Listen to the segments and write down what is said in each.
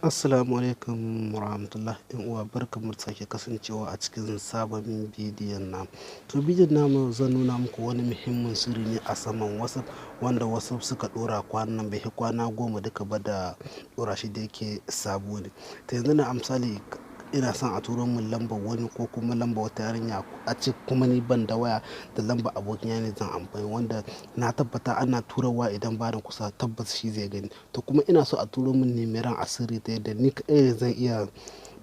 Assalamu alaikum warahmatullahi, 'yan uwa, barkanmu da sake kasancewa a cikin sabon bidiyon namu. To, bidiyon namu zan nuna muku wani muhimmin sirri ne a saman WhatsApp wanda WhatsApp suka ɗora kwanan nan, bai fi kwana 10 duka ba da ɗora shi, da yake sabo ne. To, yanzu na a misali ina son a turo min lambar wani ko kuma lambar wata yarinya, a ce kuma ni ban da waya, da lambar abokina ne zan amfani, wanda na tabbata ana turawa idan bani kusa tabbas shi zai gani. To, kuma ina so a turo min numeron a sirri ta yadda ni kaɗai ne zan iya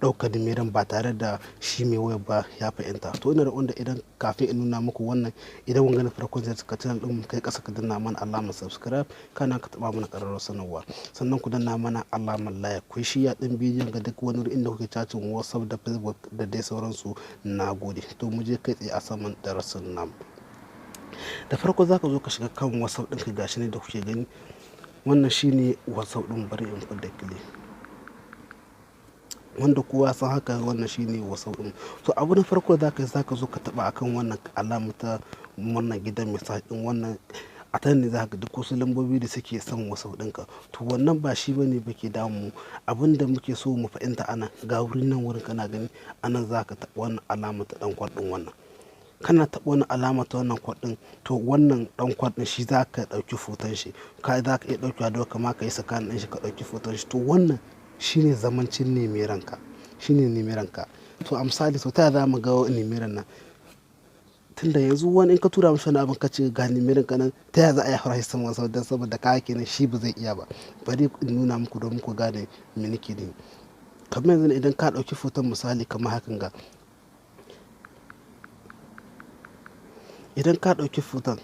ɗaukar numeron ba tare da shi mai wayar ba ya fahimta. To, ina roƙon da idan kafin in nuna muku wannan, idan wanga na farkon zai cika channel ɗin mu, kai ƙasa ka danna mana alamar subscribe, kana ka taɓa mana ƙararrawar sanarwa. Sannan ku danna mana alamar like, ku yi share ɗin bidiyon ga duk wani wuri inda kuke chatting, WhatsApp da Facebook da dai sauransu. Na gode. To, mu je kai tsaye a saman darasin namu. Da farko za ka zo ka shiga kan WhatsApp ɗinka, gashi ne da kuke gani. Wannan shine WhatsApp ɗin, bari in fidda clear. Wanda kowa san haka, wannan shine WhatsApp ɗin. To, abu na farko da zaka yi, za ka zo ka taɓa akan wannan alama ta wannan gidan message ɗin. Wannan a ta ne za ka ga duk wasu lambobi da suke son WhatsApp ɗinka. To, wannan ba shi bane ba ke damun mu. Abin da muke so mu fahimta anan, ga wurin nan, wurin kana gani, anan za ka taɓa wannan alama ta ɗan kwat ɗin wannan. Kana taɓa wannan alama ta wannan kwat ɗin, to wannan ɗan kwat ɗin shi za ka ɗauki hoton shi. Ka za ka iya ɗaukewa da kama ka yi scan ɗin shi ka ɗauki hoton shi. To, wannan shine zamancin numeron ka. Shine numeron ka. To, a misali, to ta yaya za mu ga numeron nan? Tunda yanzu wani in ka tura mashi wani abin ka ce ga numeron ka nan, ta yaya za a iya haura shi saman WhatsApp? Don saboda kaya kenan shi ba zai iya ba. Bari in nuna muku domin ku gane me nake nufi. Kamar yanzu idan ka ɗauki hoton, misali kamar hakan ga. Idan ka ɗauki hoton,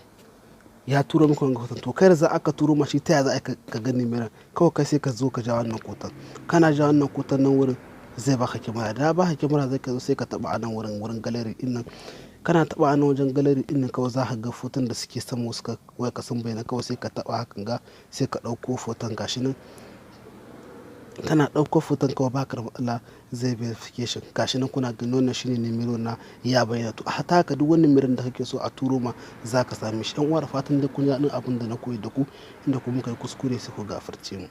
ya turo maka wannan hoton, to kai da za aka turo ma shi, ta yaya za a ka ga numeron? Kawai kai sai ka zo ka ja wannan hoton. Kana ja wannan hoton nan wurin, zai baka kyamara. Da ya baka kyamara, zai ka zo sai ka taɓa a nan wurin, wurin gallery ɗin nan. Kana taɓa a nan wajen gallery ɗin nan, kawai za ka ga hoton da suke sama suka wayarka sun bayyana. Kawai sai ka taɓa hakan ga, sai ka ɗauko hoton, gashi nan. Kana ɗauko hoton, kawai baka da matsala, zai verification. Gashi nan kuna gani, wannan shine numero na ya bayyana. To, a ta haka duk wani numeron da kake so a turo ma za ka same shi. 'Yan uwa, da fatan dai kun ji daɗin abin da na koyar da ku, inda kuma muka yi kuskure sai ku gafarce mu.